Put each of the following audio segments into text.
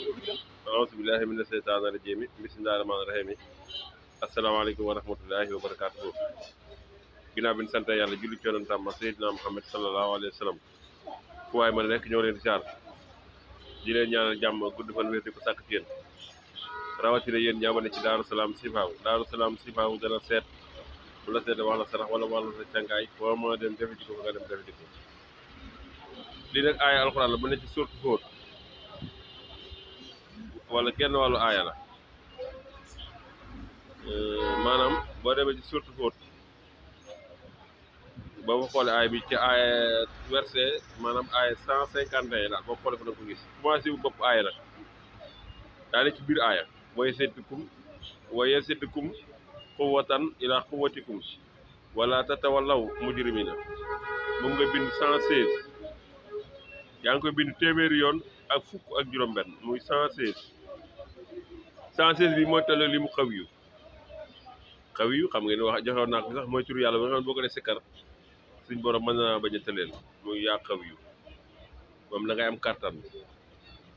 auzu billahi mina seytaani rajiim bismillahi rahmaani rahiim asalaamaaleykum wa rahmatullahi wa barakaatuhu ginnaaw bi ñu sant yàlla julli ci yonentam ma Seydina Muhammad sallallahu alayhi wa sallam fu waay mën a nekk ñoo leen di siyaar di leen ñaanal jàmm gudd fan wér di ko sàkk ci yéen rawatina yéen ñi abonné ci Daaru Salaam Sifaahu dana seet bu la seet wax la sarax wala wax la sa càngaay foo mën a dem defe ji ko nga dem defe ji ko lii nag aaya alxuraan la bu ne ci suurtu Hóot wala genn wàllu aaya la maanaam boo demee ci suurtu Hóot boo ko xoolee aaya bi ci aaya verset maanaam aaya 151 daal boo xoolee fa nga ko gis commencé wu bopp aaya nag daa ne ci biir aaya wa yazidkum quwwatan ila quwwatikum wala tatawallaw mujrimina moom nga bind 116 yaa ngi koy bind téeméeri yoon ak fukk ak juróom-benn muy 116 bi mooy tolloo li mu xaw yu xam ngeen wax joxewoon naa ko sax mooy turu yàlla ba nga xam ne boo ko dee sikkar suñ borom mën naa bañ a tëleel muy yaa xaw yu moom la ngay am kàttan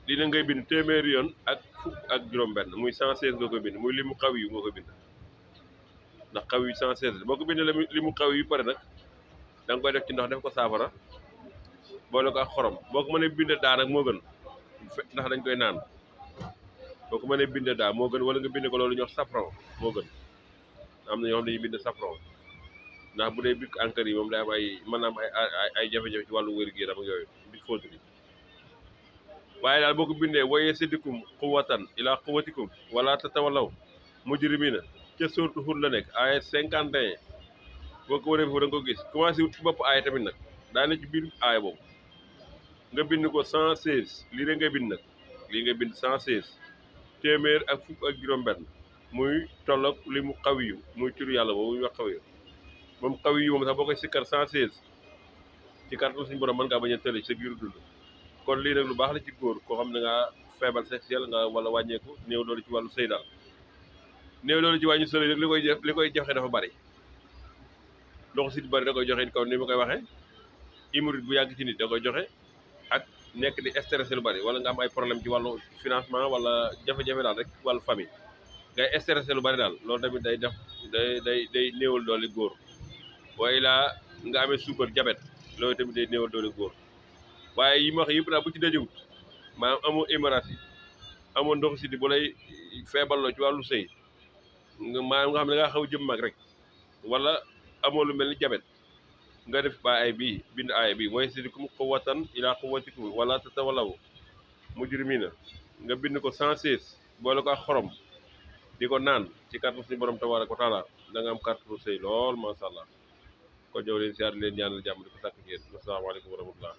lii na ngay bind téeméeri yoon ak fukk ak juróom-benn muy 116 nga koy bind muy li mu xaw yu nga koy bind ndax xaw yu 116 boo ko bindee li mu xaw yu pare nag da nga koy def ci ndox def ko saafara boole ko ak xorom boo ko mënee binde daa nag moo gën ndax dañ koy naan boo ko mënee binde daa moo gën wala nga binde ko loolu ñuy wax safran moo gën am na ñoo xam dañuy bind safran ndax bu dee bik encre yi moom day am ay mën naa am ay jafe-jafe ci wàllu wér-gu-yaram ak yooyu bik fóotu bi waaye daal boo ko bindee wa yazidkum quwwatan ilaa quwwatikum wala tatawallaw mujrimina ca suurtu Hóot la nekk aaya 51 boo ko waree foofu da nga ko gis commencé wut ci bopp aaya tamit nag daa ne ci biir aaya boobu nga bind ko 116 lii rek ngay bind nag lii nga bind 116 téeméer ak fukk ak juróom-benn muy tolloog li mu xaw yu muy turu yàlla boobu muy wax xaw yu moom xaw yu moom sax boo koy sikkar 116 ci kàttan suñu borom mën ngaa bañ a tële sa giiru dund kon lii nag lu baax la ci góor koo xam ne ngaa feebar sexuel nga wala wàññeeku néew loolu ci wàllu sëy daal néew loolu ci wàññi sëy nag li koy joxe dafa bari loxo si bari da koy joxe kaw ni ma koy waxee hémorroïde bu yàgg ci nit da koy joxe ak nekk di stressé lu bari wala nga am ay problème ci wàllu financement wala jafe-jafe daal rek wàllu famille ngay stressé lu bari daal loolu tamit day def day néewal doole góor waaye laa nga amee suukar jabet loolu tamit day néewal doole góor waaye yi ma wax yëpp daal bu ci dajewut maanaam amoo hémorragie yi amoo ndoxu siti bu lay feebarloo ci wàllu sëy maanaam nga xam ne da ngaa xaw jëm mag rek wala amoo lu mel ni jabet nga def ba ay bii bind aaya bi wa yazidkum quwwatan ilaa quwwatikum wala tatawallaw mujrimina nga bind ko 116 boole ko ak xorom di ko naan ci kàttan suñu borom tabaaraka wa taala da nga am kàttanu sëy lool macha allah kon jow leen siyaar leen ñaanal jàmm di ko sàkk yéen asalaamaaleykum wa rahmatullah